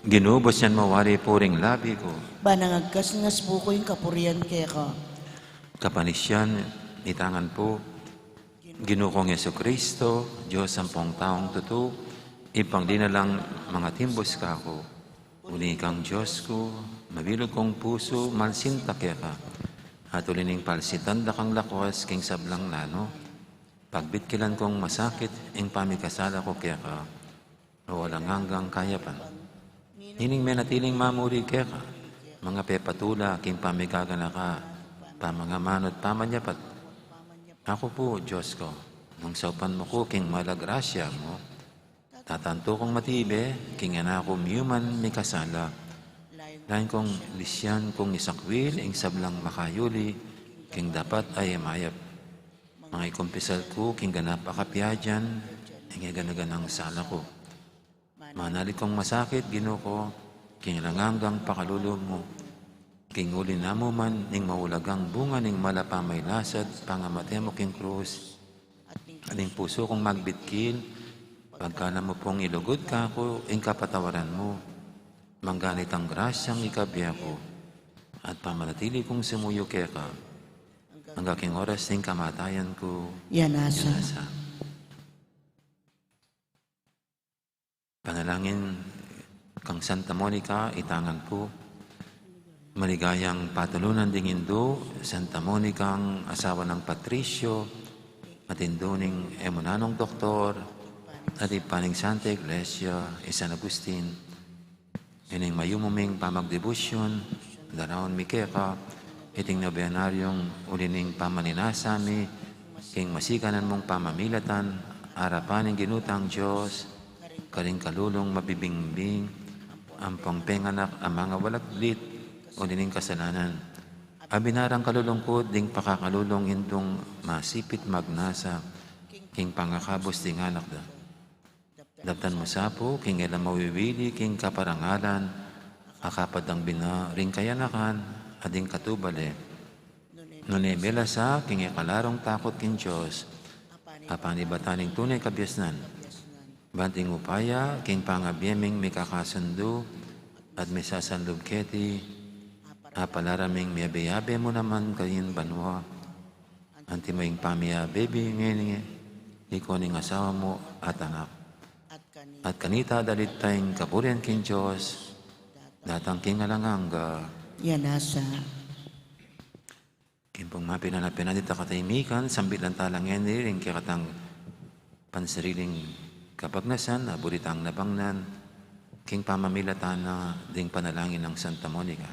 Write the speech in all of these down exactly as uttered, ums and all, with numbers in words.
Ginu, basian mu wari pu ring labi ku. Ban agkasngas pu ku ing kapurian keka. Kapanisian, itangan pu. Ginu kong Jesucristo, Dios ampong taung tutu, Ibpang dinalang mangatimbus kaku. Uli kang Dios ku, mabilug kong pusu, malsinta keka. At uli ning palsitan da kang lakwas king sablang lanu, pagbitkilan kong masakit ing pamikasala ku keka, o alang anggang kayapan. Ining menatiling mamuri keka, mangapepatula king pamigaganaka, pamangamanut pamanyapat. Aku pu, Dios ku, nung saupan mu ku king mala grasya mu, tatantu kung matibe king anak kung miyuman mikasala. Lain kung lisian kung isakwil ing sablang makayuli king dapat a e mayap. Mangakumpisal ku king ganap a kapiajan ing e gana-ganang sala ku. Manalig kung masakit, Ginu ku, king alang anggang pakalulu mu. King uli na mu man ning maulagang bunga ning mala pamailasad pangamate mu king krus, at ing pusu kung magbitkil, pagkana mu pung ilugud kaku ing kapatawaran mu. Mangganit ang grasyang ikabie ku, at pamanatili kung sumuyu keka, angga king oras ning kamatayan ku. Yanasa. Yanasa. Panalangin kang Santa Monica, itangan pu. Maligayang patulunan ding indu, Santa Monica, asawa nang Patricio, at indu ning e mu nanung doktor, at ibpa ning Santa Iglesia, i San Agustin. Ining mayumu ming pamagdebusyun, daraun mi keka, iting nobenaryung uli ning pamaninasa mi, king masiganan mung pamamilatan, arapan ning Ginu tang Dios, karing kalulung mabibingbing, ampong penganak a mangawalang lit, uli ning kasalanan. Abinarang kalulungkud ding pakakalulung indung masipit magnasa, king pangakabus ding anak da. Daptan mu sa pu, king e la mawiwili, king kaparangalan, a kapad dang bina ring kayanakan, a ding katubale. Nune mela sa, king e kalarung takut king Dios, a panibatan ning tune kabiasnan. Banting upaya, king pangabie ming mikakasundu, at misasanlub keti, a palaraming miyabe-yabe mu naman karin banua. Anti mo ing pamiyabe mi ngeni, ika ning asawa mu at anak. At kanita dalit tayang kapurian king Dios, datang king alang angga. Yanasa. King pung mapilan a pinadit a katahimikan, sambilan tala ngeni ring kekatang pansariling kapagnasan, a buri tang nabangnan, king pamamilatan na ding panalangin nang Santa Monica.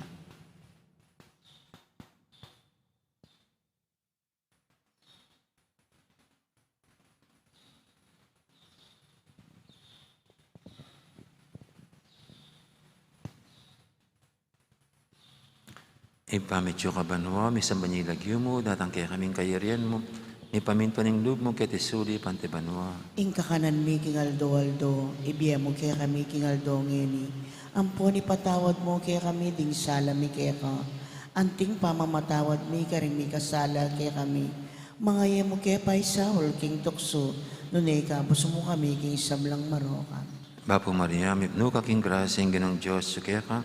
Ibpa mi atsu ka banua, misamban ya ing lagyu mu, datang kekami ing kayarian mu, mipamintuan ing lub mu keti sulip anti banua. Ing kakanan mi king aldo-aldo, ibie mu kekami king aldo ngeni. Ampon ipatawad mu kekami ding sala mi keka, anting pamamatawad mi karing mikasala kekami. Manga e mu ke paisaul king tuksu, nune ikabus mu kami king sablang marok. Bapu Maria, mipnu ka king grasya, ing Ginung Dios atsu keka,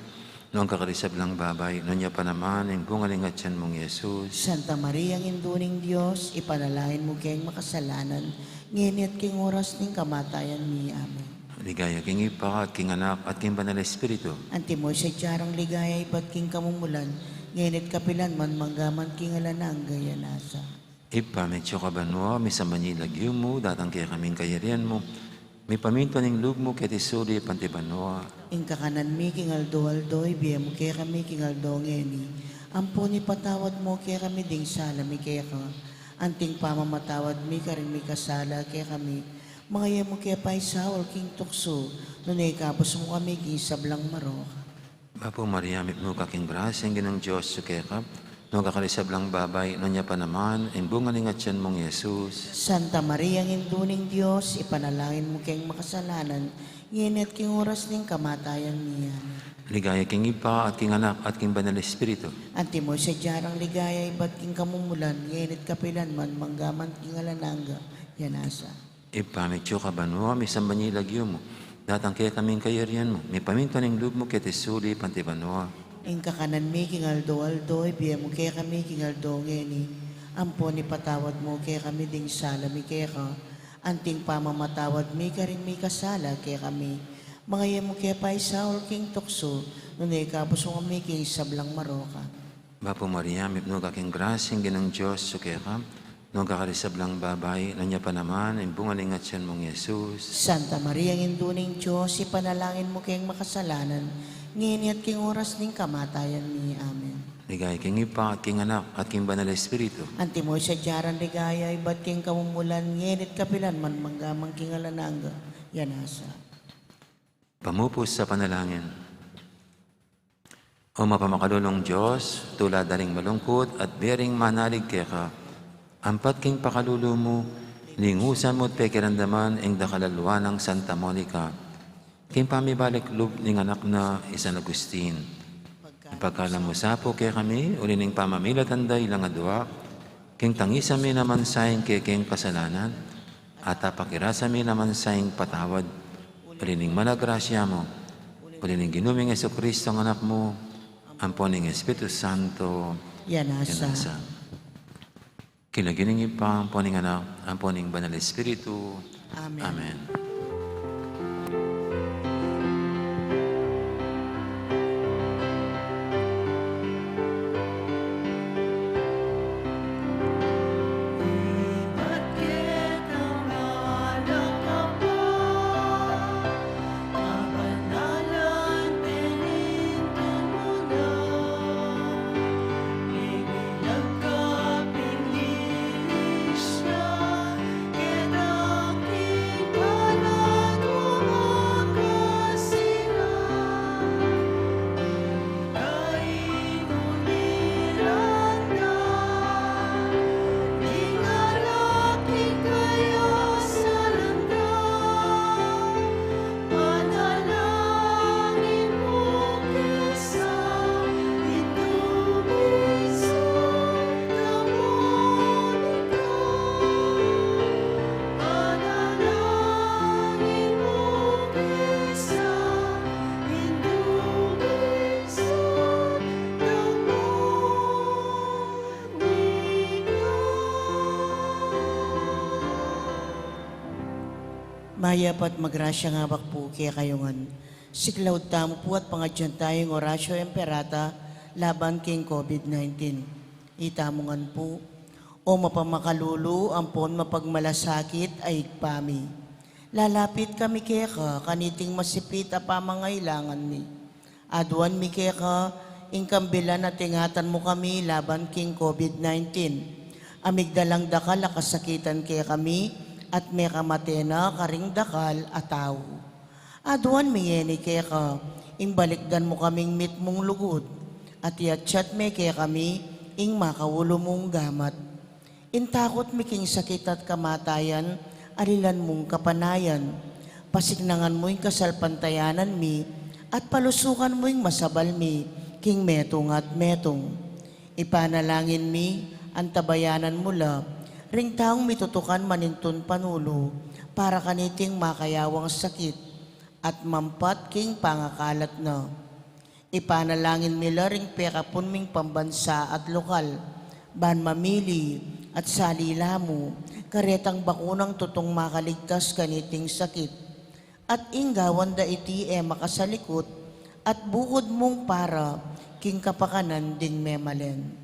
nuan ka karing sablang babai, nuan ya pa naman ing bunga ning atian mung Jesus. Santa Maria, Indu ning Dios, ipanalangin mu keng makasalanan, ngeni at king oras ning kamatayan mi. Amen. Ligaya king Ibpa, at king Anak, at king Banal a Espiritu. Antimo ing sadya rang ligaya ibat king kamumulan, ngeni at kapilan man, mangga man king alang angga. Yanasa. Ibpa mi atsu ka banua, misamban ya ing lagyu mu, datang kekami ing kayarian mu, mipamintuan ing lub mu keti sulip anti banua. Ing kakanan mi king aldo-aldo, ibie mu kekami king aldo ngeni. Ampon ipatawad mu kekami ding sala mi keka, anting pamamatawad mi karing mikasala kekami. Manga e mu ke paisaul king tuksu, nune ikabus mu kami king sablang marok. Bapu Maria, mipnu ka king grasya, ing Ginung Dios atyu keka, nuan ka karing sablang babai, nuan ya pa naman ing bunga ning atyan mung Jesus. Santa Maria, Indu ning Dios, ipanalangin mu keng makasalanan, ngeni at king oras ning kamatayan mi. Amen. Ligaya king Ibpa, at king Anak, at king Banal Espiritu. Antimo ing sadya rang ligaya ibat king kamumulan, ngeni at kapilan man, mangga man king alang angga. Amen. Ibpa mi atsu ka banua, misamban ya ing lagyu mu. Datang kekami ing kayarian mu. Mipamintuan ing lub mu keti sulip anti banua. Ing kakanan mi king aldo-aldo, ibie mu kekami king aldo ngeni. Ampon ipatawad mu kekami ding sala mi keka, anti ing pamamatawad mi karing mikasala kekami. Manga e mu ke paisaul king tuksu, nune ikabus mu kami king sablang marok. Bapu Maria, mipnu ka king grasya, ing Ginung Dios atyu keka, nuan ka karing sablang babai, nuan ya pa naman ing bunga ning atyan mung Jesus. Santa Maria, Indu ning Dios, ipanalangin mu keng makasalanan, ngeni at king oras ning kamatayan mi. Amen. Ligaya king Ibpa, at king Anak, at king Banal Espiritu. Antimo ing sadya rang ligaya ibat king kamumulan, ngeni at kapilan man, mangga man king alang angga. Amen. Pamupus a panalangin. O mapamakalulung Dios, tula da ring malungkut at bie ring manalig keka, ampat king pakalulu mu, lingusan mu at pekiramdaman ing dakal a lua nang Santa Monica, king pamibalik lub ning anak na i San Agustin. Ipagkalub mu sa pu kekami, uli ning pamamilatan da ilang adua, king tangisan mi naman sa ing kekeng kasalanan, at apakirasan mi naman sa ing patawad, uli ning mala grasya mu, uli ning Ginu ming Jesucristo a Anak mu, ampo ning Espiritu Santo. Amen. Amen. King lagyu ning Ibpa, ampo ning Anak, ampo ning Banal Espiritu. Amen. Amen. Mayap at magrasyang abak pu kekayu ngan. Siklaud tamu pu at pangadyan tamu ing Oratio Imperata laban king COVID nineteen. Itamu ngan pu. O mapamakalulu ampon mapagmalasakit a Ibpa mi, lalapit kami keka kaniting masipit a pamangailangan mi. Aduan mi keka ing kambilan at ingatan mu kami laban king COVID nineteen. A migdalang dakal a kasakitan kekami at mekamate na karing dakal a tau. Aduan mi ngeni keka ing balikdan mu kaming mitmung lugud, at iatsat me kekami ing makaulu mung gamat. Ing takut mi king sakit at kamatayan, alilan mung kapanayan. Pasiknangan mu ing kasalpantayanan mi, at palusukan mu ing masabal mi king metung at metung. Ipanalangin mi, antabayanan mu la ring taung mitutukan manintun panulu para kaniting makayawang sakit at mampat king pangakalat na. Ipanalangin mi la ring pekapun ming pambansa at lokal, ban mamili at salila mu karetang bakunang tutung makaligtas kaniting sakit. At ing gawan da iti e makasalikut, at bukud mung para king kapakanan ding memalen.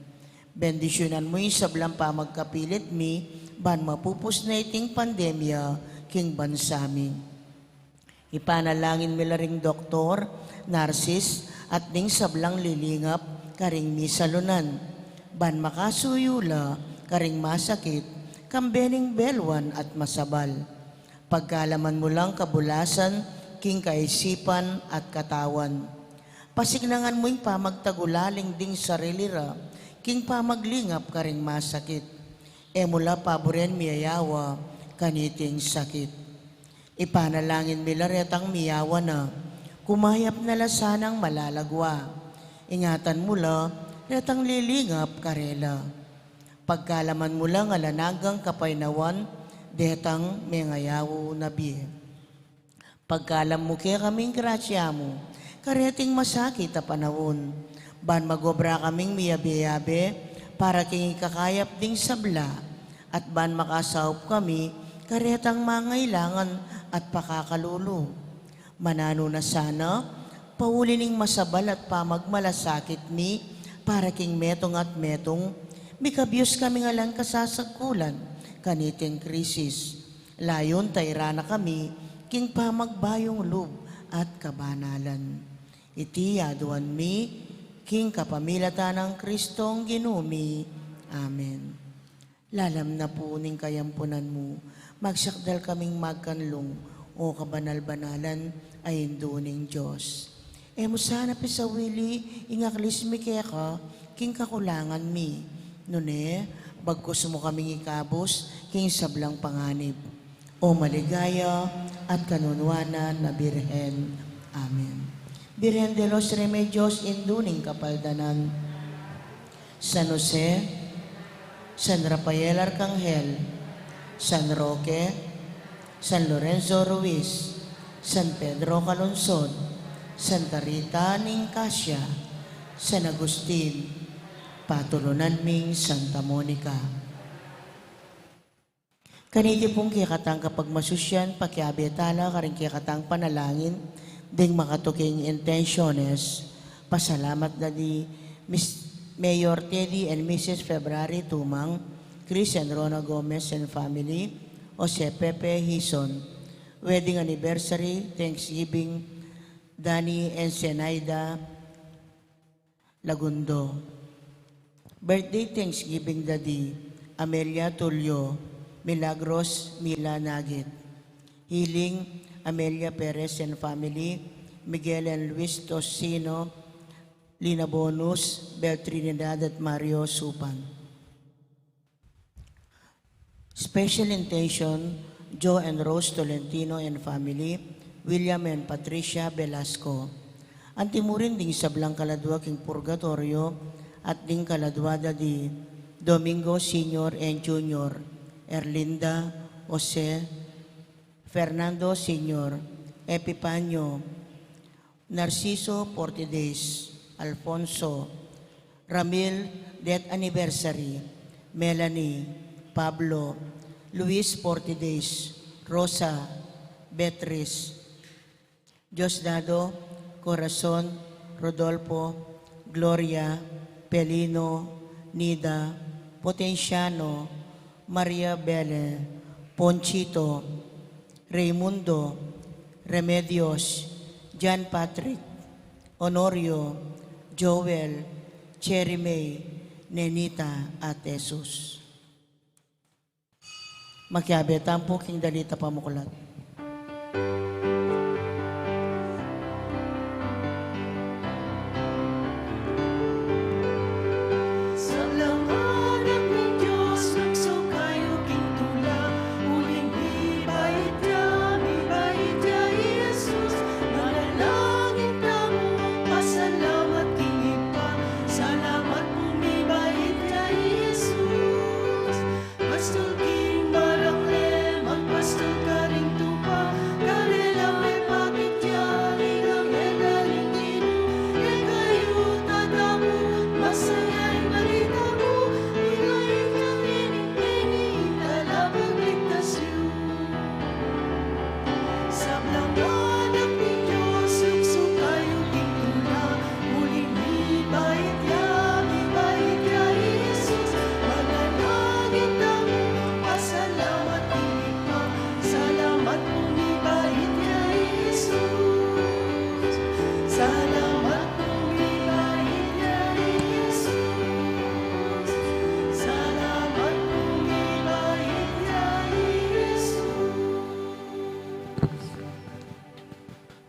Bendisyunan mu ing sablang pamagkapilit mi, ban mapupus na iting pandemya king bansa mi. Ipanalangin mi la ring doktor, narsis, at ding sablang lilingap karing misalunan, ban makasuyu la karing masakit, kambe ning beluan at masabal. Pagkalaman mu lang kabulasan king kaisipan at katawan. Pasiknangan mu ing pamagtagulaling ding sarili ra king pamaglingap karing masakit. E mu la paburen miyayawa kaniting sakit. Ipanalangin mi la retang miyawa na, kumayap na la sanang malalagwa. Ingatan mu la retang lilingap karela. Pagkalaman mu lang alang anggang kapaynawan detang mengayaw na bie. Pagkalam mu kekaming grasya mu kareting masakit a panaun, ban magobra kaming miyabe-yabe para king ikakayap ding sabla, at ban makasaup kami karetang mangailangan at pakakalulu. Mananu na sana, pauli ning masabal at pamagmalasakit mi para king metung at metung, mikabyus kaming alang kasasagkulan kaniting krisis. Layun tayran na kami king pamagbayung lub at kabanalan. Iti aduan mi king kapamilatan nang Kristong Ginu mi. Amen. Lalam na pu ning kayampunan mu, magsakdal kaming magkanlung, o kabanal-banalan a Indu ning Dios. E mu sana pisawili ing aklis mi keka king kakulangan mi. Nune, bagkus mu kaming ikabus king sablang panganib, o maligaya at kanunuanan a Birhen. Amen. Birhen de los Remedios, Indu ning Kapaldanan, San Jose, San Rafael Arcangel, San Roque, San Lorenzo Ruiz, San Pedro Calungsod, Santa Rita ning Casia, San Agustin, patulunan ming Santa Monica. Kaniti pung kekatang kapagmasusyan, pakiabe tala karing kekatang panalangin ding makatuking intensiones. Pasalamat da di Miss Mayor Teddy and Missus February Tumang, Chris and Rona Gomez and family, Jose Pepe Hison, wedding anniversary, Thanksgiving, Danny and Zenaida Lagundo. Birthday Thanksgiving da di Amelia Tulio, Milagros Mila Nagit. Healing, Amelia Perez and family, Miguel and Luis Tosino, Lina Bonus, Bel Trinidad at Mario Supan. Special intention, Joe and Rose Tolentino and family, William and Patricia Velasco. Anti mu rin ding sablang kaladua king purgatorio at ding kaladua da di Domingo Senior and Junior, Erlinda, Jose, Fernando Senior, Epipanio, Narciso Fortides, Alfonso, Ramil, death anniversary, Melanie, Pablo, Luis Fortides, Rosa, Beatriz, Diosdado, Corazon, Rodolfo, Gloria, Pelino, Nida, Potenciano, Maria Belen, Ponchito, Raimundo, Remedios, John Patrick, Honorio, Joel, Cherry May, Nenita, at Jesus. Makiabe tamu pu king dalit a pamuklat. Sablang anak ning Dios, lukso kayu king tula, uling mibait ya, mibait ya i Jesus. Manalangin tamu, pasalamat king Ibpa, salamat pu mibait ya i Jesus. Pastul king barang le, magpastul karing tupa, kare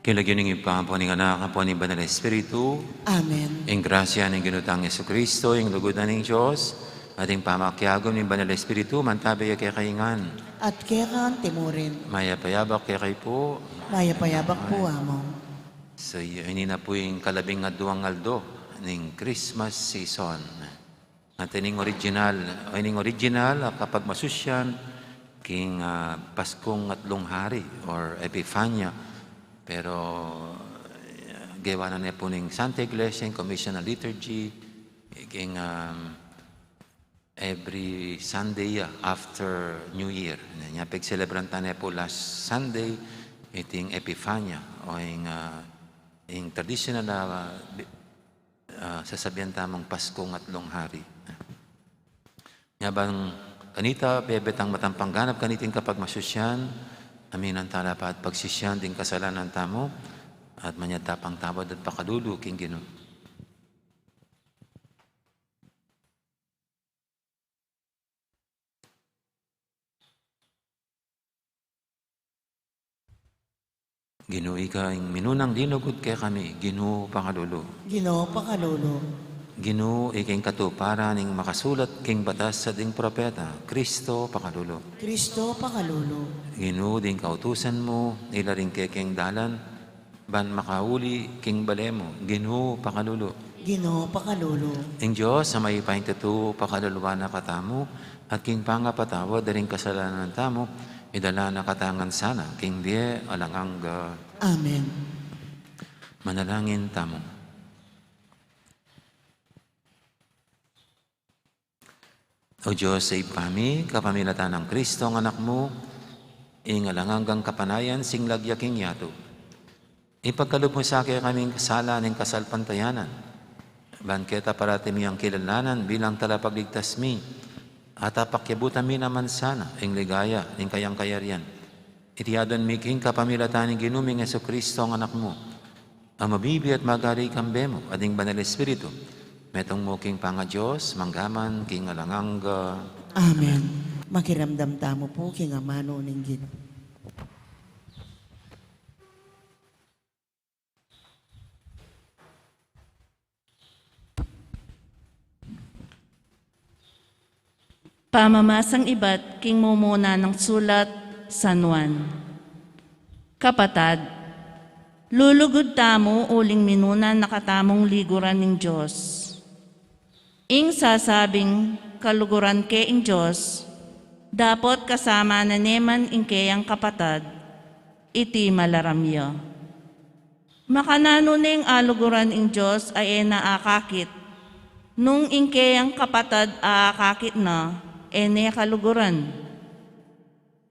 King lagyu ning Ibpa, ampo ning Anak, ampo ning Banal Espiritu. Amen. Ing grasya ning Ginu tang Jesucristo, ing lugud na ning Dios, at ing pamakiagum ning Banal Espiritu, mantabe ya kekayu ngan. At keka naman murin. Mayap a abak kekayu pu. Mayap a abak pu, Among. So, y-, ini na pu ing kalabing aduang aldo ning Christmas season. At ining original, o ining original, ah, kapagmasusyan king, ah, Paskung Atlung Hari or Epifania. Pero, ah, gewa na ne pu ning Santa Iglesia ing commissional liturgy, king, um, every Sunday, ah, after New Year. Nya, pagselebran ta ne pu last Sunday, iting Epifania, o ing, ah, ing tradisyonal na, ah, bi-, ah, sasabian tamung Paskung Atlung Hari. Nya ban kanita, bebe tang matampang ganap kaniting kapagmasusyan, aminan tala pa at pagsisian ding kasalanan tamu, at manyad ta pang tawad at pakalulu king Ginu. Ginu, ika ing minunang linugud kekami, Ginu, pakalulu. Ginu, pakalulu. Ginu, ika ing katuparan ning makasulat king batas at ding propeta, Kristo, pakalulu. Kristo, pakalulu. Ginu, ding kautusan mu, ila ring kekeng dalan, ban makauli king bale mu, Ginu, pakalulu. Ginu, pakalulu. Ing Dios a mayupaya king tutu, pakaluluan na katamu, at king pangapatawad da ring kasalanan tamu, idala na katamu ngan sana king bie alang angga. Amen. Manalangin tamu. O Dios a Ibpa mi, kapamilatan nang Kristong Anak mu, ing alang anggang kapanayan singlag ya king yatu, ipagkalub mu sa kekaming sala ning kasalpantayanan, ban keta parati mi yang kilalanan bilang talapagligtas mi, at apakyabutan mi naman sana ing ligaya ning kayang kayarian. Iti adwan mi king kapamilatan ning Ginu ming Jesucristo a Anak mu, a mabibie at magari kambe mu at ding Banal Espiritu, metung mu king pangaDios, mangga man king alang angga. Amen. Makiramdam tamu pu king amanu ning Ginu. Pamamasang ibat king mumuna nang sulat San Juan. Kapatad, lulugud tamu uling minuna na katamung liguran ning Dios. Ing sasabing kaluguran ke ing Dios, dapot kasama na ne man ing keyang kapatad, iti malaram ya. Makananu neng aluguran ing Dios a e na akakit, nung ing keyang kapatad a akakit na, e ne kaluguran?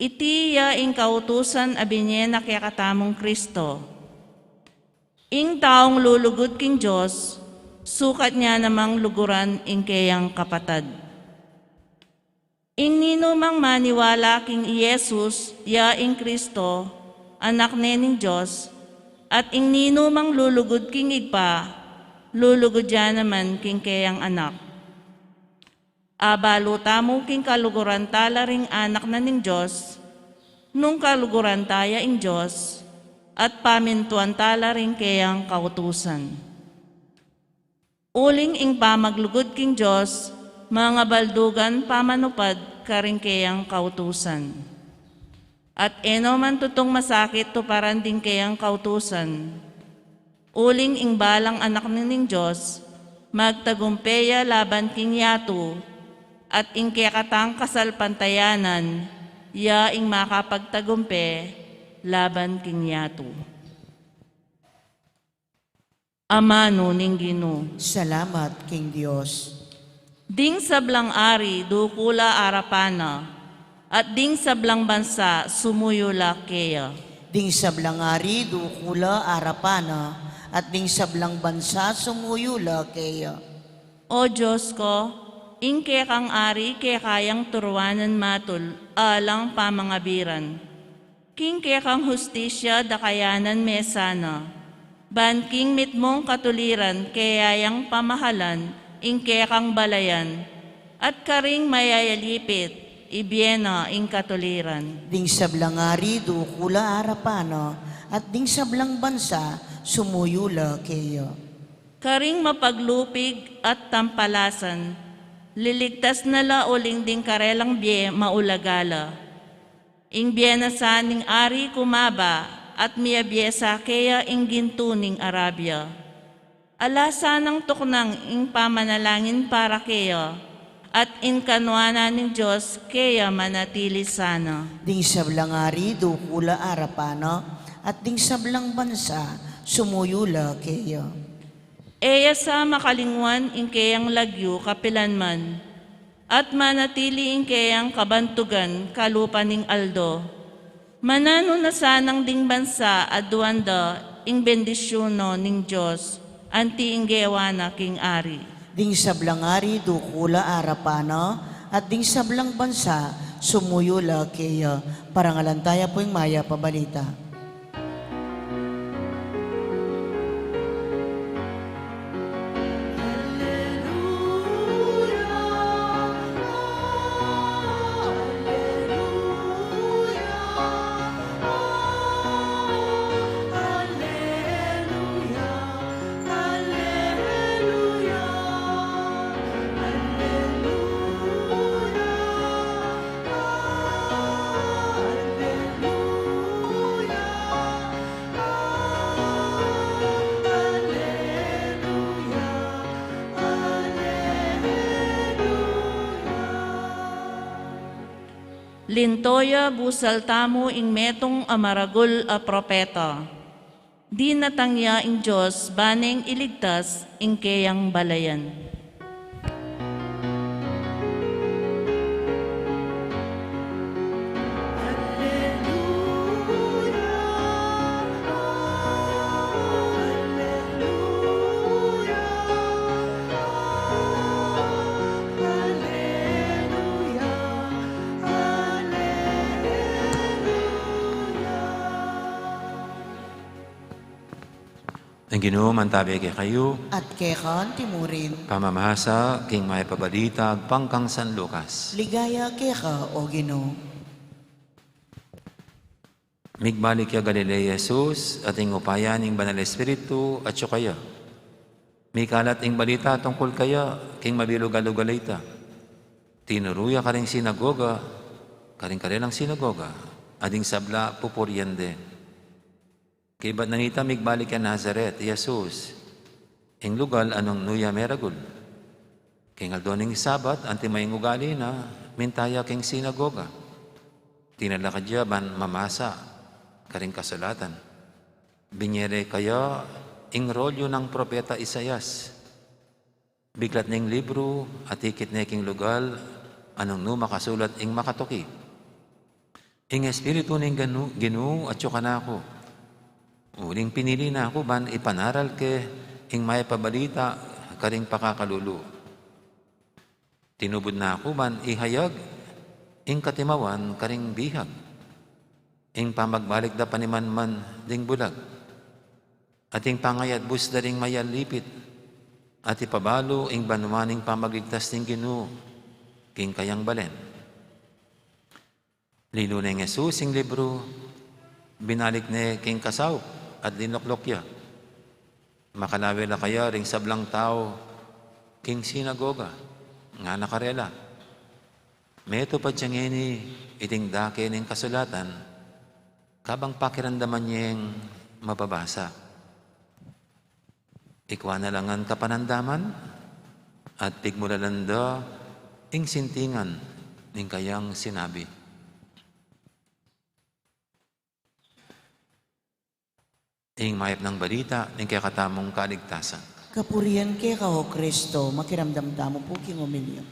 Iti ya ing kautusan a binie na kekatamung Kristo. Ing taung lulugud king Dios, sukat nia namang luguran ing keyang kapatad. Ing ninumang maniwala king i Jesus ya ing Kristo, Anak ne ning Dios, at ing ninumang lulugud king Ibpa, lulugud ya naman king keyang Anak. Abalu tamu king kaluguran tala ring anak na ning Dios, nung kaluguran ta ya ing Dios, at pamintuan tala ring keyang kautusan. Uling ing pamaglugud king Dios, mangabaldugan pamanupad karing keyang kautusan. At e no man tutung masakit tuparan ding keyang kautusan. Uling ing balang anak na ning Dios, magtagumpe ya laban king yatu, at ing kekatang kasalpantayanan, ya ing makapagtagumpe laban king yatu. Amanu ning Ginu. Salamat king Dios. Ding sablang ari dukul la arapan na, at ding sablang bansa sumuyu la keya. Ding sablang ari dukul la arapan na, at ding sablang bansa sumuyu la keya. O Dios ko, ing kekang ari keka yang turuanan matul alang pamangabiran. King kekang hustisya dakayanan me sana, ban king mitmung katuliran keya yang pamahalan ing kekang balayan, at karing mayayalipit, ibie na ing katuliran. Ding sablang ari dukul a arapan na, at ding sablang bansa sumuyu la keya. Karing mapaglupig at tampalasan, liligtas na la uling ding karelang bie maulaga la. Ing bie na sa ning ari kumaba at miyabie sa keya ing gintu ning Arabia. Ala sanang tuknang ing pamanalangin para keya, at ing kanwanan ning Dios keya manatili sana. Ding sablang ari dukul a arapan na, at ding sablang bansa sumuyu la keya. E ya sa makalingwan ing keyang lagyu kapilanman, at manatili ing keyang kabantugan kalupa ning aldo. Mananu na sanang ding bansa aduan da ing bendisyun no ning Dios, anti ing gewa na king ari. Ding sablang ari dukul a arapan na, at ding sablang bansa sumuyu la keya. Parangalan taya pu ing mayap a balita. Linto ya, busal tamu ing metung a maragul a propeta. Dinatang ya ing Dios baneng iligtas ing keyang balayan. Ing Ginu mantabi kekayu. At keka antimurin. Pamamasa king mayap a balita agpang kang San Lucas. Ligaya keka, O Ginu. Migbalik ya Galilea i Jesus, at ing upaya ning Banal Espiritu atyu kaya. Mikalat ing balita tungkul kaya king mabilug a lugal a ita. Tinuru ya karing sinagoga, karing karelang sinagoga, at ding sabla pupurian de. Kaybat na nita migbalik ya Nazaret i Jesus, ing lugal a nung nu ya meragul. King aldo ning Sabat, anti maying ugali na, minta ya king sinagoga. Tinalakad ya ban mamasa karing kasulatan. Binie re kaya ing rolyu nang propeta Isaias. Biklat ne ing libru, atikit ne king lugal a nung nu makasulat ing makatuki. Ing Espiritu ning Ginu, Ginu atyu kanaku. Uling pinili na ku ban ipanaral ke ing mayap a balita karing pakakalulu. Tinubud na ku ban ihayag ing katimawan karing bihag, ing pamagbalik da panimanman ding bulag, at ing pangayatbus da ring mayalipit, at ipabalu ing banua ning pamagligtas ning Ginu king kayang balen. Linlu neng Jesus ing libru, binalik ne king kasaup at linukluk ya. Makalawe la kaya ring sablang tau king sinagoga, ngana karela, "Metupad ya ngeni iting dake ning kasulatan, kabang pakiramdaman yeng mababasa." Ikua na la ngan kapanandaman, at pigmulalan da ing sintingan ning kayang sinabi. Ing mayap nang balita ning kekatamung kaligtasan. Kapurian keka, O Kristo. Makiramdam tamu pu king omilya.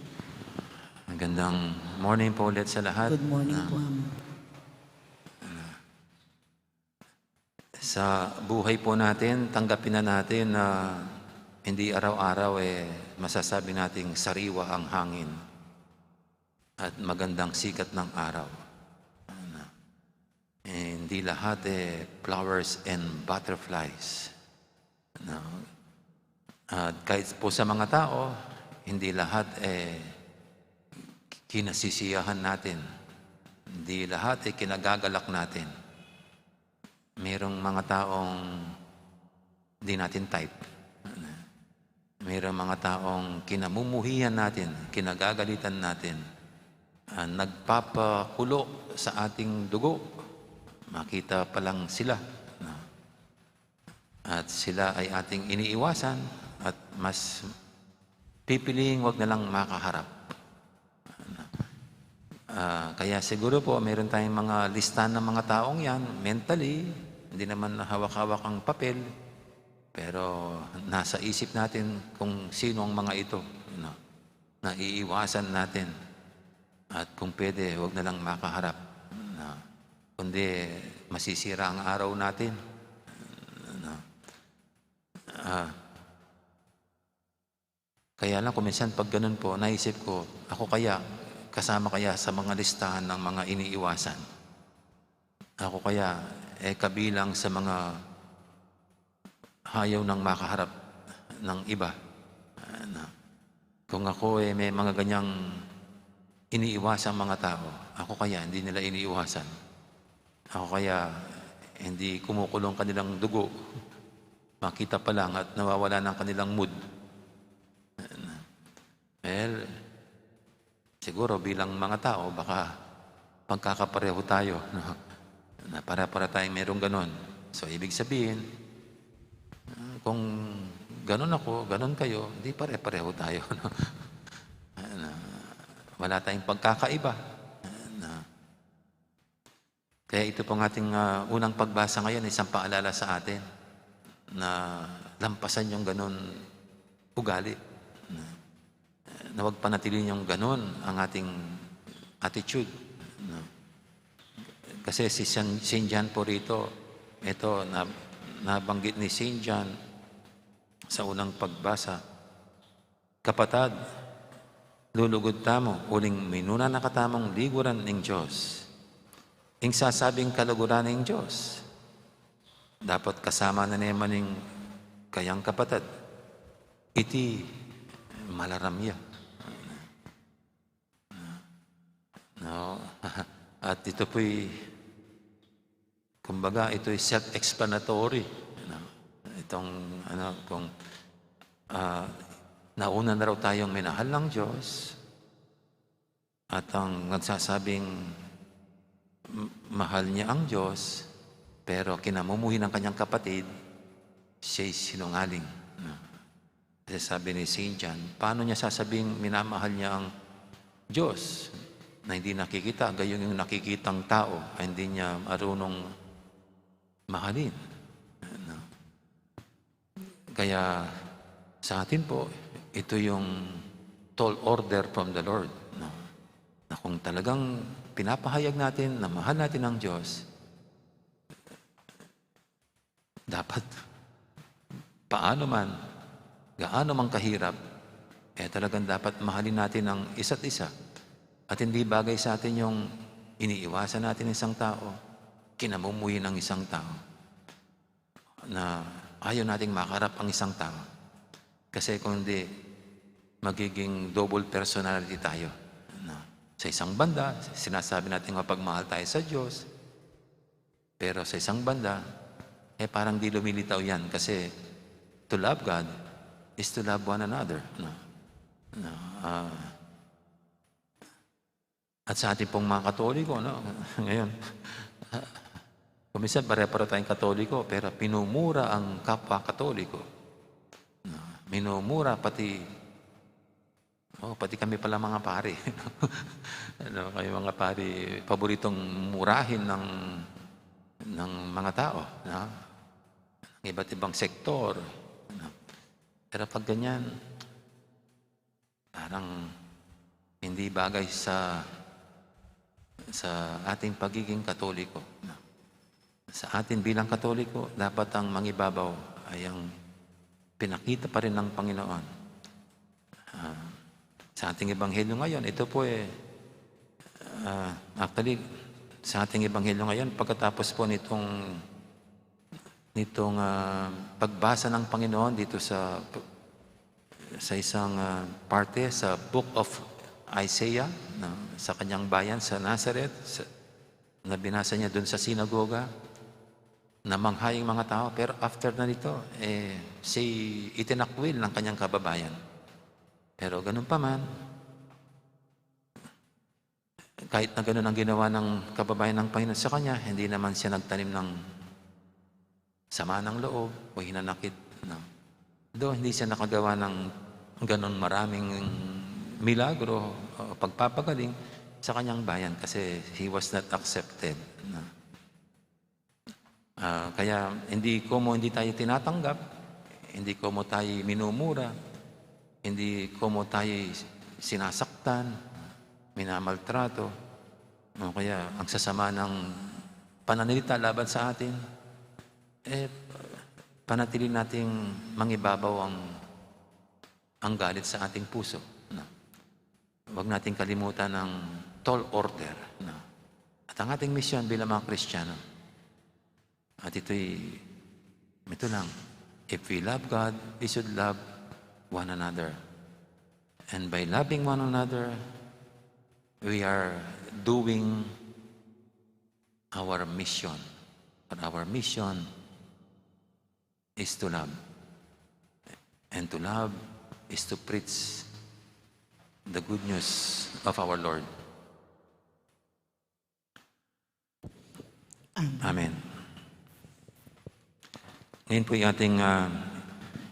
Magandang morning po ulit sa lahat. Good morning po, Ama. Sa buhay po natin, tanggapin na natin na hindi araw-araw, eh, masasabi nating sariwa ang hangin at magandang sikat ng araw. Ano? Eh, hindi lahat, eh, flowers and butterflies. No? At kahit po sa mga tao, hindi lahat, eh, kinasisiyahan natin. Hindi lahat ay kinagagalak natin. Mayroong mga taong di natin type. Mayroong mga taong kinamumuhian natin, kinagagalitan natin, ah, nagpapakulo sa ating dugo. Makita pa lang sila, no? At sila ay ating iniiwasan at mas pipiliing wag na lang makaharap. Ah, kaya siguro po, meron tayong mga listahan ng mga taong yan, mentally, hindi naman hawak-hawak ang papel, pero nasa isip natin kung sino ang mga ito, no? Na iiwasan natin. At kung pwede, wag na lang makaharap, no? Kundi masisira ang araw natin, no? Ah, kaya lang, kung minsan pag ganun po, naisip ko, ako kaya, kasama kaya sa mga listahan ng mga iniiwasan? Ako kaya, eh, kabilang sa mga hayaw nang makaharap ng iba? Ano? Kung ako, eh, may mga ganyang iniiwasang mga tao, ako kaya hindi nila iniiwasan? Ako kaya hindi kumukulo ang kanilang dugo? Makita pa lang at nawawala na ang kanilang mood. Well, siguro bilang mga tao, baka pagkakapareho tayo, no? Na pare-pare tayong merong ganun. So, ibig sabihin, ah, kung ganun ako, ganun kayo, di pare-pareho tayo, no? Na wala tayong pagkakaiba. Na Kaya ito pong ating, ah, unang pagbasa ngayon, isang paalala sa atin na lampasan yung ganun ugali. Na, na wag panatilihin yung ganun ang ating attitude, no? Kasi si San, Saint John po rito, ito, na, nabanggit ni Saint John sa unang pagbasa, Kapatad, lulugud tamu, uling minuna na katamung liguran ning Dios. Ing sasabing kaluguran ning Dios, dapat kasama na naman ning kayang kapatad. Iti malaram ya. No? At ito po'y, kumbaga, ito'y self-explanatory. Ano? Itong, ano, kung, ah, nauna na raw tayong minahal ng Diyos, at ang nagsasabing m-, mahal niya ang Diyos, pero kinamumuhi ng kanyang kapatid, siya'y sinungaling. No? Kasi sabi ni Saint John, paano niya sasabing minamahal niya ang Diyos na hindi nakikita, gayong yung nakikitang tao ay hindi niya marunong mahalin? No? Kaya sa atin po, ito yung tall order from the Lord, no? Na kung talagang pinapahayag natin na mahal natin ang Diyos, dapat, paano man, gaano man kahirap, eh, talagang dapat mahalin natin ang isa't isa. At hindi bagay sa atin yung iniiwasan natin isang tao, kinamumuhi ng isang tao, na ayaw nating makaharap ang isang tao. Kasi kung hindi, magiging double personality tayo. Na, sa isang banda, sinasabi natin mapagmahal tayo sa Diyos, pero sa isang banda, eh, parang di lumilitaw yan kasi to love God is to love one another, no? No, ah, at sa ating pong mga Katoliko, no? Ngayon, kung minsan pare-pareho tayong Katoliko, pero pinumura ang kapwa Katoliko. No? Minumura pati Oh, pati kami pala mga pari. Ano, kami mga pari, paboritong murahin ng, ng mga tao, no? Ng iba't ibang sektor, no? Pero pag ganyan, parang hindi bagay sa, sa ating pagiging Katoliko, no? Sa atin bilang Katoliko, dapat ang mangibabaw ay ang pinakita pa rin ng Panginoon. Ah, sa ating ebanghelyo ngayon, ito po eh, ah, actually, sa ating ebanghelyo ngayon, pagkatapos po nitong, nitong, ah, pagbasa ng Panginoon dito sa, sa isang, ah, parte sa Book of Isaiah, no? sa kanyang bayan sa Nazareth, sa, na binasa niya dun sa sinagoga, namangha ing mga tao, pero after na nito, eh, siya'y itinakwil ng kanyang kababayan. Pero ganun pa man, kahit na ganun ang ginawa ng kababayan ng Panginoon sa kanya, hindi naman siya nagtanim ng sama ng loob o hinanakit, no? Though hindi siya nakagawa ng ganun maraming milagro o pagpapagaling sa kanyang bayan kasi he was not accepted, no? Ah, kaya hindi komo hindi tayo tinatanggap, hindi komo tayo minumura, hindi komo tayo sinasaktan, minamaltrato, o kaya ang sasama ng pananalita laban sa atin, eh, panatili nating mangibabaw ang, ang galit sa ating puso, no? Huwag nating kalimutan ang tall order, no? At ang ating misyon bilang mga Kristiyano, at ito'y, ito lang, if we love God, we should love one another. And by loving one another, we are doing our mission. But our mission is to love. And to love is to preach the good news of our Lord. Amen. Amen. Ngayon po yung ating, ah,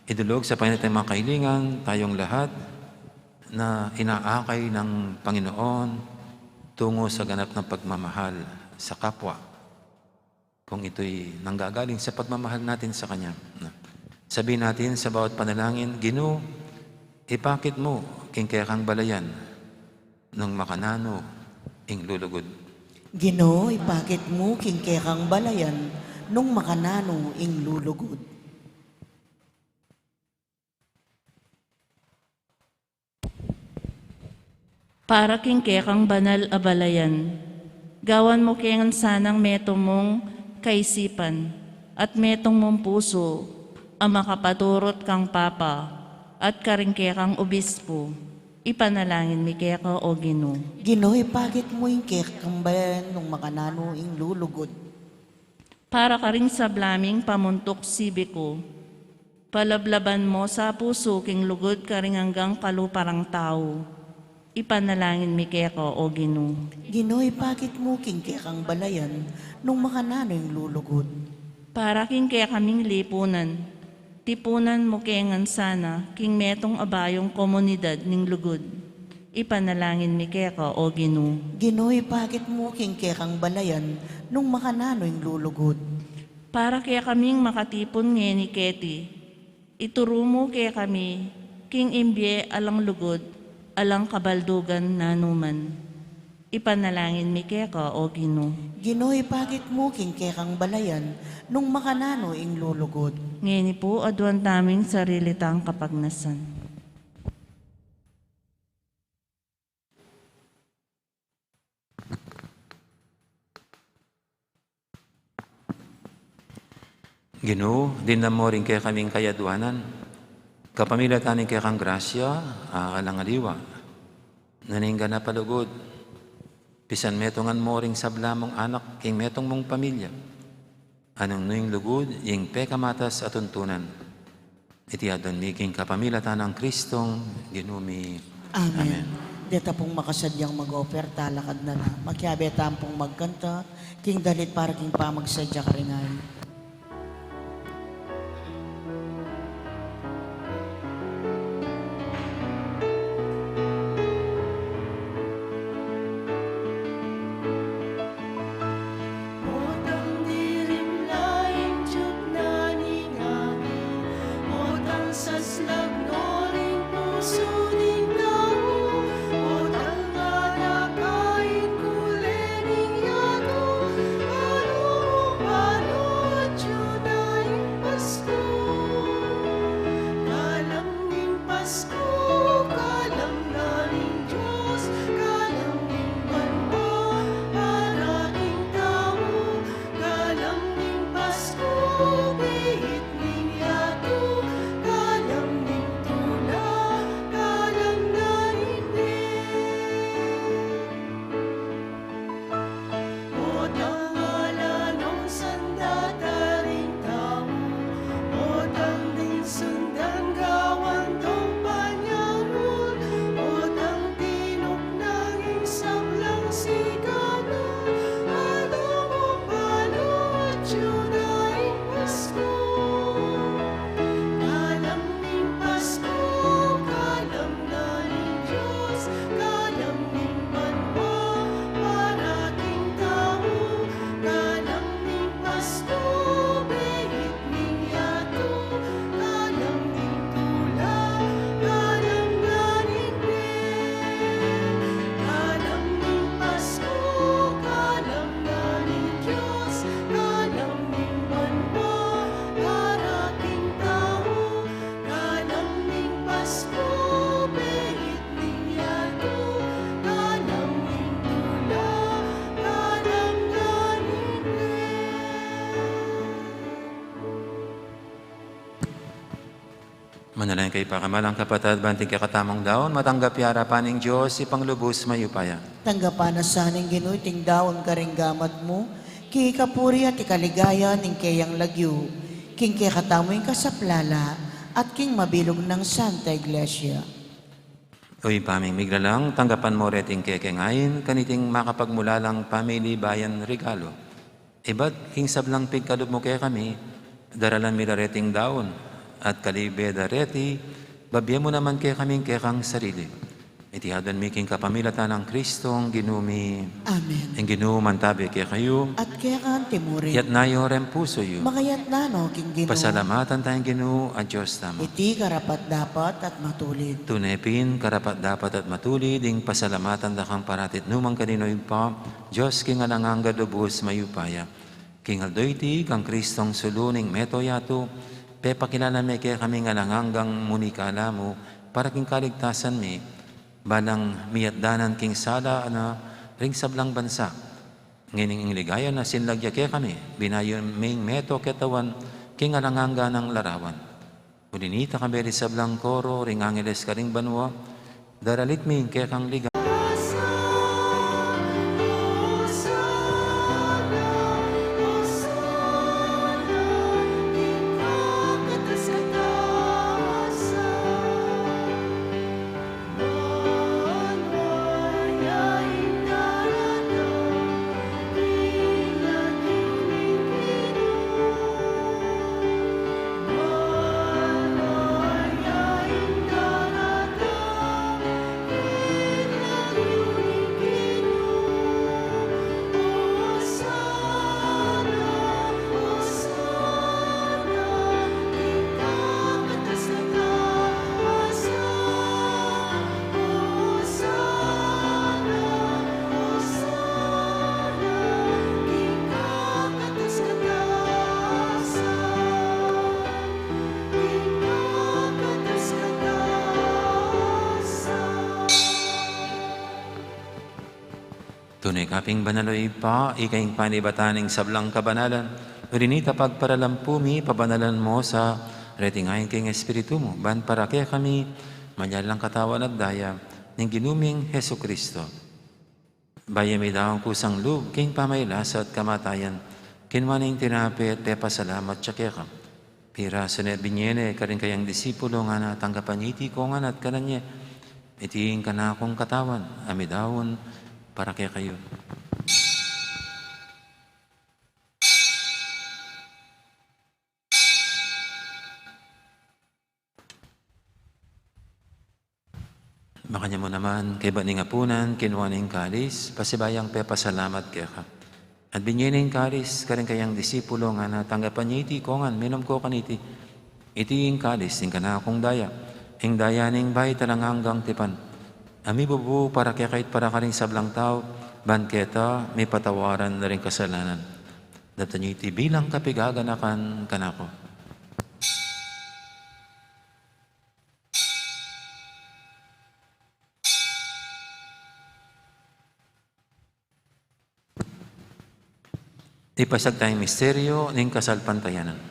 idulog sa Panginoon, mga kahilingan, tayong lahat na inaakay ng Panginoon tungo sa ganap ng pagmamahal sa kapwa. Kung ito'y nanggagaling sa pagmamahal natin sa Kanya. Sabihin natin sa bawat panalangin, "Ginu, ipakit mu king kekang balayan nung makananu ing lulugud." Ginu, ipakit mu king kekang balayan nung makananu ing lulugud. Para king kekang banal a balayan, gawan mu ke ngan sanang metung mung kaisipan at metung mung pusu a makapaturut kang Papa at karing kekang obispu, ipanalangin mi keka, O Ginu. Ginu, ipakit mu ing kekang balayan nung makananu ing lulugud. Para karing sabla ming pamuntuk sibiku, palablaban mu sa pusu king lugud karing anggang kalupa rang tau. Ipanalangin mi keka, O Ginu. Ginu, ipakit mu king kekang balayan nung makananu ing lulugud. Para king kekaming lipunan, tipunan mu ke ngan sana king metung a bayung komunidad ning lugud. Ipanalangin mi keka, O Ginu. Ginu, ipakit mu king kekang balayan nung makananu ing lulugud. Para kekaming makatipun ngeni keti, ituru mu kekami king imbie alang lugud, alang kabaldugan nanuman. Ipanalangin mi keka, O Ginu. Ginu, ipakit mu king kekang balayan nung makananu ing lulugud. Ngeni pu, aduan tamu ing sarili tang kapagnasan. Ginu, dinan mu ring kekaming kayaduanan, kapamilatan ning kekang grasya a alang aliwa, nune ing ganap a lugud, pisan metungan mu ring sabla mung anak king metung mung pamilya, a nung nu ing lugud ing pekamatas a tuntunan. Iti aduan mi king kapamilatan nang Kristong Ginu mi. Amen. Amen. Deta pung makasadyang mag-offer, talakad na la. Makiabe tamu pung magkanta king dalit para king pamagsadya karing ayi. Potang dirim na ing tiup na ning amin, potang saslag no ring pusu ning tau, potang anak a ing kule ning yatu, panunud, panunud Manalangin kayu pakamalan kung kapatad, ban iting kekatamung daun matanggap ya arapan ning Dios, Ibpang lubus mayupaya. Tanggapan na sa ning Ginu iting daun karing gamat mu, king kapurian at ikaligaya ning keyang lagyu, king kekatamu ing kasaplalan, at king mabilug nang Santa Iglesia. O Ibpa ming miglalang, tanggapan mu reting kekengayin, kaniting makapagmulalang pamili bayan regalu. Ibat king sablang pigkalub mu kekami, daralan mi la reting daun, at kalibe da reti, babie mu naman kekami ing kekang sarili. Iti adwan mi king kapamilatan nang Kristong Ginu mi. Amen. Ing Ginu mantabi kekayu. At keka mu rin. Itas yu ring pusu yu. Makaitas no king Ginu. Pasalamatan taya ing Ginu a Dios tamu. Iti karapat-dapat at matulid. Tune pin karapat-dapat at matulid ing pasalamatan da kang parati at nukarin man, Ibpa, Dios king alang angga, lubus mayupaya. King aldo iti, kang Kristong sulu ning mabilug a yatu, pepakilala me kekami ing alang anggang munikala mu para king kaligtasan mi, balang miyatdanan king sala na ring sablang bansa. Ngening ing ligaya na sinlag ya kekami, binayu ming metung katawan king alang angga nang larawan. Uli nita, kambe ring sablang koro ring angeles karing banua, daralit mi ing kekang ligaya. Tune ka pin banal, o Ibpa, ika ing panibatan ning sablang kabanalan. Uli nita, pagparalampu mi, pabanalan mu sa reti ngan king Espiritu mu, ban para kekami maging katawan at daya ning Ginu ming Jesucristo. Bayu mi daun kusang lub king pamagkasakit at kamatayan, kinua ne ing tinape at pepasalamat ya keka. Pirasu ne, binie ne karing kayang disipulo, ngana, tanggapan ye iti kongan at kanan ye. Iti ing kanakung katawan a midaun para kekayu. Makanyan mu naman, kaybat ning apunan, kinua ne ing kalis, pasibayu yang pepasalamat keka. At binie ne ing kalis karing kayang disipulo, ngana, tanggapan ye iti kongan, minum ko kaniti. Iti ing kalis ning kanakung daya, ing daya ning bayu at alang anggang tipan, a mibubu para kekayu at para karing sablang tau, ban keta mipatawaran la ring kasalanan. Daptan ye iti bilang kapaganakan kanaku. Ipasiag taya ing misteryu ning kasalpantayanan.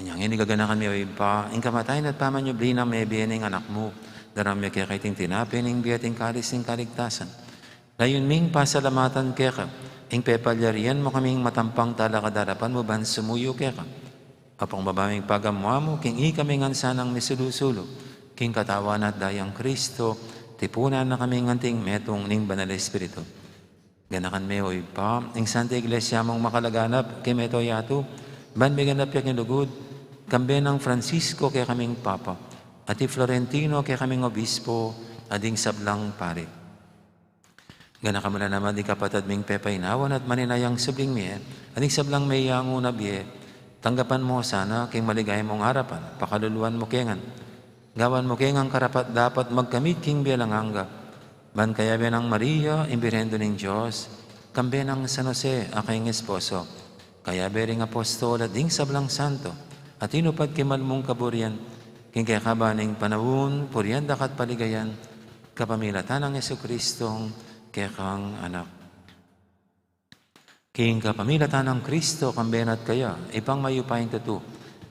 Inya ngeni gaganakan mi, o Ibpa, ing kamatayan at pamanyubli nang mebie ning Anak mu, daralan mi keka iting tinape ning bie at ing kalis ning kaligtasan. Layun ming pasalamatan keka ing pepalyarian mu kaming matampang talakad king arapan mu ban sumuyu keka. Apung babaming pagamu-amu king ikami ngan sanang misulu-sulu king katawan at dayang Kristo, tipunan na kaming anting metung ning Banal a Espiritu. Ganakan me, o Ibpa, ing Santa Iglesia mung makalaganap king mabilug a yatu, ban miganap ya king lugud, kambe nang Francisco kekaming Papa, at i Florentino kekaming Obispo, at ding sablang pari. Ganakan mu la naman ding kapatad ming pepainawan at maninayang subling mie, at ding sablang meyangu na bie, Tanggapan mu sana king maligaya mung arapan, pakaluluan mu ke ngan. Gawan mu ke ngan karapat-dapat magkamit king bie alang angga. Ban kayabe nang Maria, ing Birhen ning Dios, kambe nang San Jose, a kayang esposo, kayabe ring apostol at ding sablang santo, a tinupad king mal mung kaburian, king kekaban ning panaun, purian da ka at paligayan, kapamilatan nang Jesucristong kekang Anak. King kapamilatan nang Kristo, kambe na at kaya, Ibpang mayupayang tutu,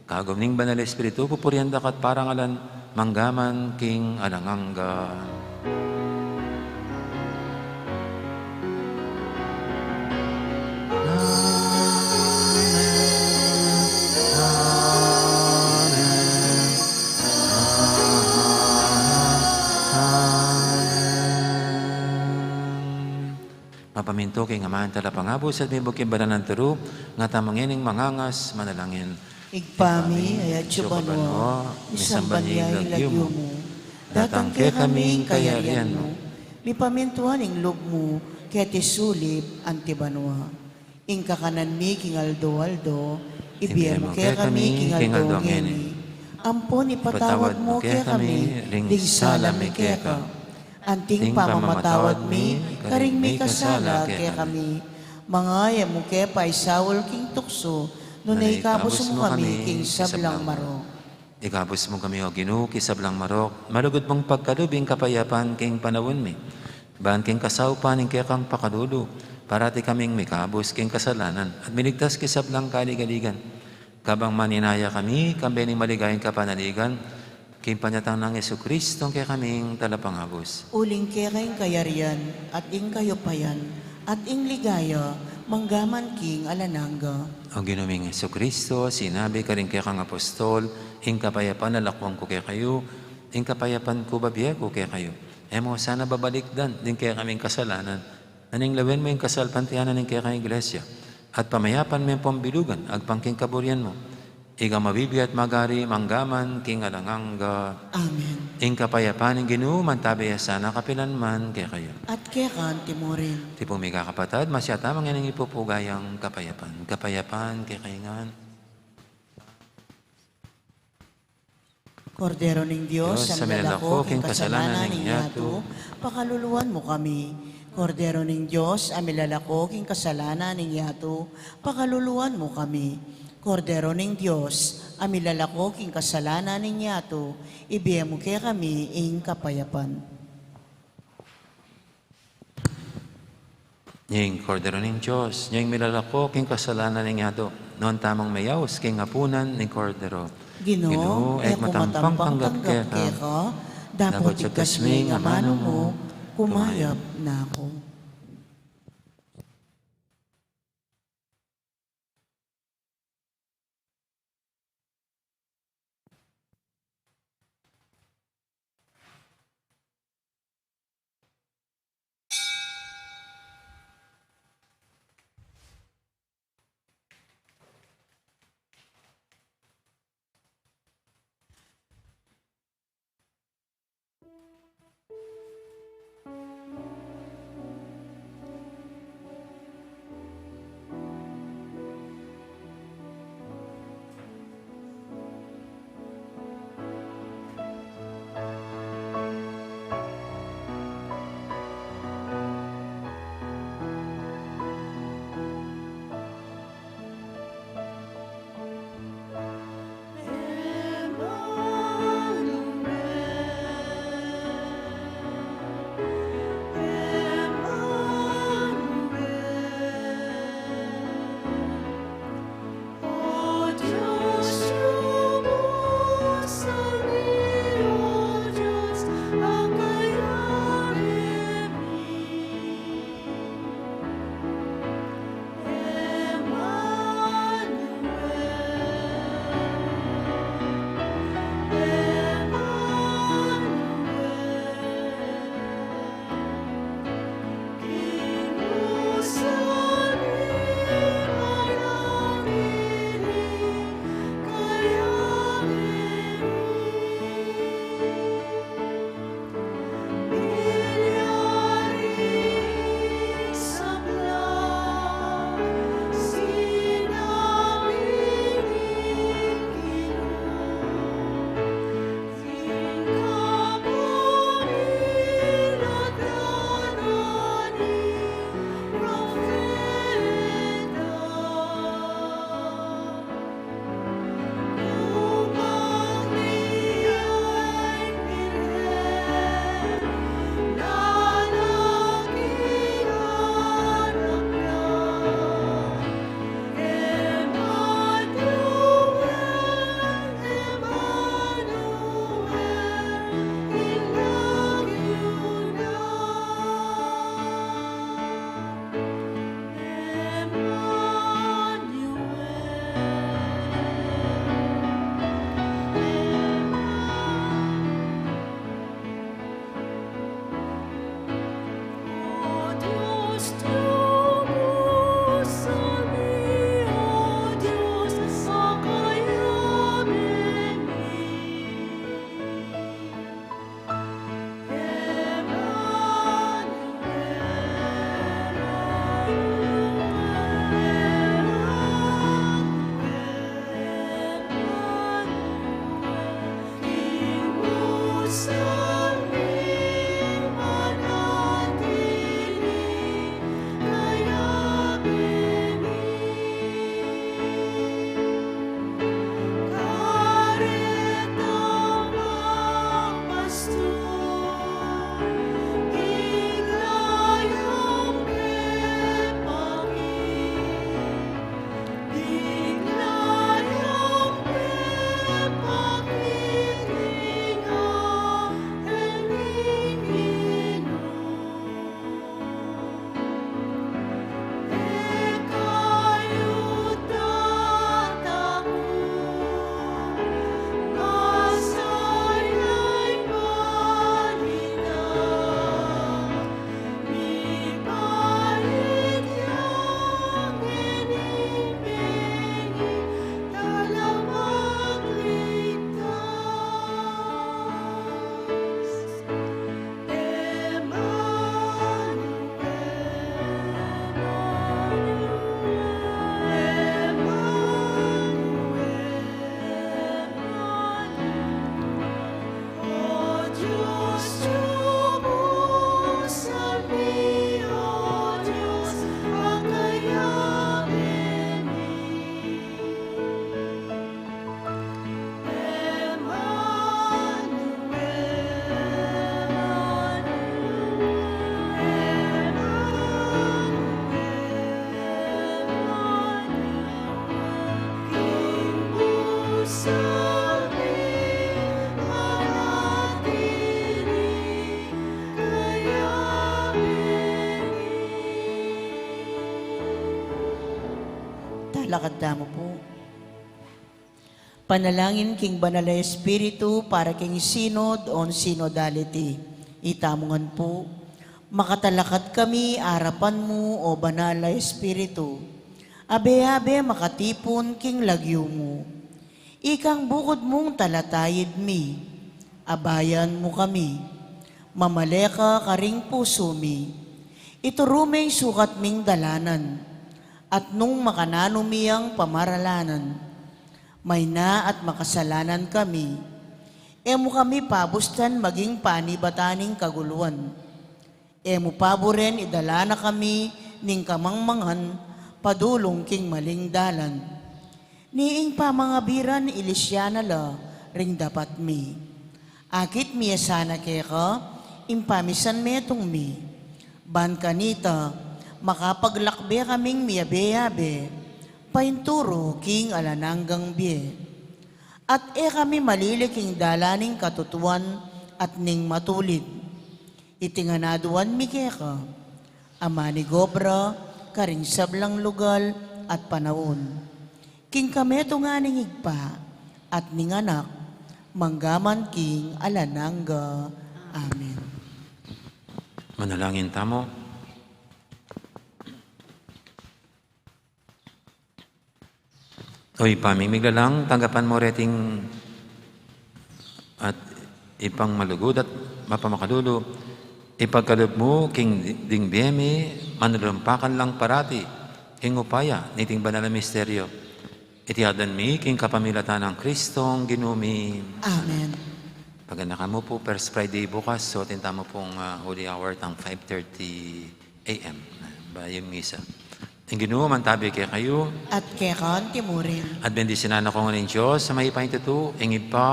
kagum ning Banal Espiritu, pupurian da ka at parangalan, mangga man king alang angga. Amen. Amen. Amen. Mapamintu king Ama, ing Talapangabus, at mibuk king banal nang turu, ngatamu ngening mangangas manalangin. Ibpa mi, a atsu ka banua, misamban ya ing lagyu mu. Datang kekami ing kayarian mu. Mipamintuan ing lub mu, keti sulip anti banua. Ing kakanan mi king aldo-aldo, ibie mu kekami king aldo ngeni. Ampon ipatawad mu kekami ding sala mi keka, anting pamamatawad mi karing mikasala kekami. Manga e mu ke paisaul king tuksu, nune ikabus mu kami king sablang marok. Ikabus mu kami, O Ginu, king sablang marok, malugud mung pagkalub ing kapayapan king panaun mi. Ban king kasaupan ning kekang pakalulu, parati kaming mikabus king kasalanan, at miligtas king sablang kaligaligan. Kabang maninaya kami, kambe ning maligayang kapanaligan, king panyatang nang Jesucristong kekaming Talapangabus. Uling keka ing kayarian, at ing kayupayan, at ing ligaya, mangga man king alang angga. O Ginu ming Jesucristo, sinabi karing kekang apostol, ing kapayapan lalakwan ku kekayu, ing kapayapan ku babie ku kekayu. E mu sana babalikdan ding kekaming kasalanan, nune lawen mu ing kasalpantayanan ning kekang Iglesia, at pamayapan me pung bilugan agpang king kaburian mu. Ika mabibie at magari mangga man king alang angga. Amen. Ing kapayapan ning Ginu mantabe ya sana kapilan man kekayu. At keka anti murin. Tipung mikakapatad, masyata mangeni ning ipupuga yang kapayapan. Kapayapan kekayu ngan. Kordero ning Dios, a milalako king kasalanan ning yatu, pakaluluan mu kami. Kordero ning Dios, a milalako king kasalanan ning yatu, pakaluluan mu kami. Kordero ning Dios, a milalako king kasalanan ning yatu, ibie mu kekami ing kapayapan. Ing Kordero ning Dios, ing milalako king kasalanan ning yatu, nuan tamung meyaus king apunan ning Kordero. Ginu, e ku matampang tanggap keka, dapot ibkas me ing amanu mu, kumayap na ku. Lakad tamu pu. Panalangin king Banal a Espiritu para king Synod on Synodality. Itamu ngan pu, makatalakad kami arapan mu, o Banal a Espiritu, abe-abe makatipun king lagyu mu. Ikang bukud mung talatayid mi, abayan mu kami. Mamale ka karing pusu mi. Ituru me ing sukat ming dalanan, at nung makananu mi yang pamaralanan, mayna at makasalanan kami, e mu kami pabustan maging panibatan ning kaguluan. E mu paburen idala na kami ning kamangmangan padulung king maling dalan. Ni ing pamangabiran ilisya na la ring dapat mi. Akit mi ya sana keka ing pamisanmetung mi. Ban kanita, makapaglakbe kaming miyabe-yabe, painturu king alang anggang bie. At e kami malili king dalan ning katutuan at ning matulid. Iti ngan aduan mi keka, a manigobra karing sablang lugal at panaun. King kametung na ning Ibpa, at ning Anak, manggaman king alang angga. Amen. Manalangin tamu. O Ibpa ming miglalang, tanggapan mu reting at Ibpang malugud at mapamakalulu. Ipagkalub mu king ding bie mi, manulumpakan lang parati ing upaya niting banal a misteryo. Iti adwan mi king kapamilatan nang Kristong Ginu mi. Amen. Paganakan mu pu, First Friday bukas, so tinta mu pung, ah, Holy Hour tang five thirty A M. Ba, yung misa. Ing Ginu mantabi kekayu. At keka mu rin. At bendisyunan na kayu ning Dios a mayupaya king tutu, ing Ibpa,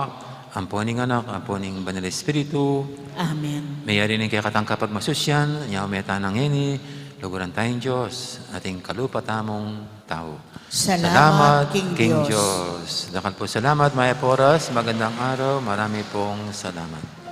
ampo ning Anak, ampo ning Banal Espiritu. Amen. Meyari ning kekatang kapagmasusyan, nyaman tana ngeni, luguran taya ing Dios, at ing kalupa tamung tau. Salamat king Dios. Dakal pu salamat, mayap a oras, magandang araw, marami pung salamat.